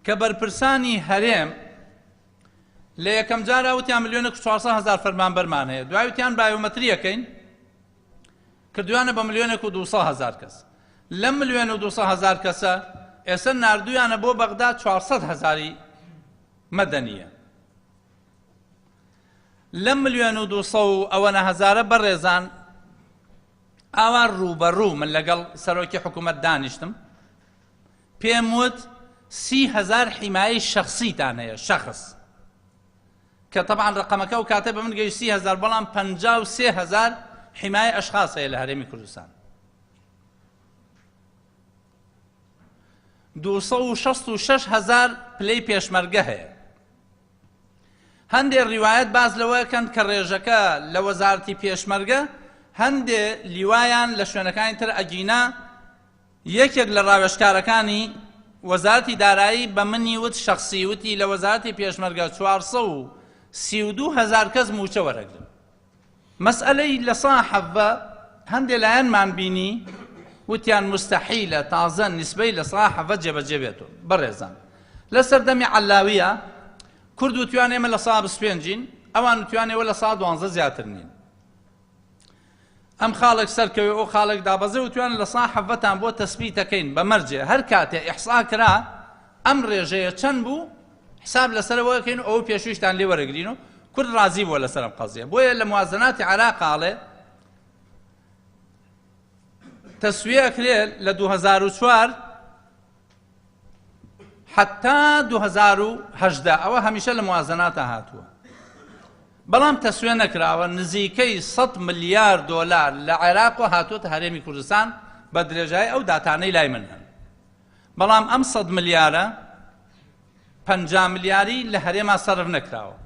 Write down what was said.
کە بەرپرسانی هەرێم لە یەکەم جارا وتیان ملیۆنێک و 400 هەزار فەرمانبەرمان هەیە، دوای وتیان بایۆمەتریەکەین کردویانە بە ملیۆنێک و 200 هەزار کەس. لەم ملیۆن و 200 هەزار کەسە ئێستا ناردویانە بۆ بەغدا 400 هەزاری مەدەنیە. لەم ملیۆن و 200 و ئەوەنە هەزارە بەڕێزان ئاوا ڕووبەڕوو من لەگەڵ سەرۆکی حکوومەت دانیشتم، پێم وت 30,000 حیمایەی شەخسیتان هەیە، شەخس کە طبعا ڕقەمەکە و کاتە بە من گەیشت 30,000، بەڵام 53,000 حیمایە ئەشخاص هەیە لە هەرێمی کوردستان. 266,000 پلەی پێشمەرگە هەیە. هەندێ ڕیوایەت باس لەوەکەن کە ڕێژەکە لە وەزارەتی پێشمەرگە هەندێ لیوایان لە شوێنەکانی تر ئەگینا. یەکێک لە ڕاوێژکارەکانی وەزارەتی دارایی بە منی وت شەخسی، وتی لە وەزارەتی پێشمەرگە 432,000 کەس مووچە وەرەگرن. مەسئەلەی لە سا حەڤە هەندێ لایەنمان بینی وتیان مستەحیلە تازە نسبەی لە سا حەڤە جێبەجێ بێتەوە. بەڕێزان لە سەردەمی عەلاویە کورد وتیان ئێمە لە سا 25ین، ئەوان وتیان ئێوە لە سا 12 زیاتر نین. ئەم خاڵێک سەرکەوێ ئەو خاڵێک دابەزێ، وتیان لە سا حەڤەتان بۆ تەسبیتەکەین بە مەرجێ هەر کاتێ ئیحسا کرا ئەم ڕێژەیە چەند بوو حساب لەسەرەوەکەین و ئەوە پێشویشتان لێ وەرەگرین و کورد ڕازی بووە لەسەر ئەم قەزیە. بۆیە لە موازناتی عێراق ئاڵێ تەسویە ئەکرێ لە 2004 حتا 2018، ئەوە هەمیشە لە موازناتە هاتووە، بەڵام تەسویە نەکراوە. نزیکەی 100 ملیار دۆلار لە عێراق و هاتووەتە هەرێمی کوردستان بە درێژای ئەو داتانەی لای من هەن، بەڵام ئەم 100 ملیارە 50 ملیاری لە هەرێما سەرف نەکراوە.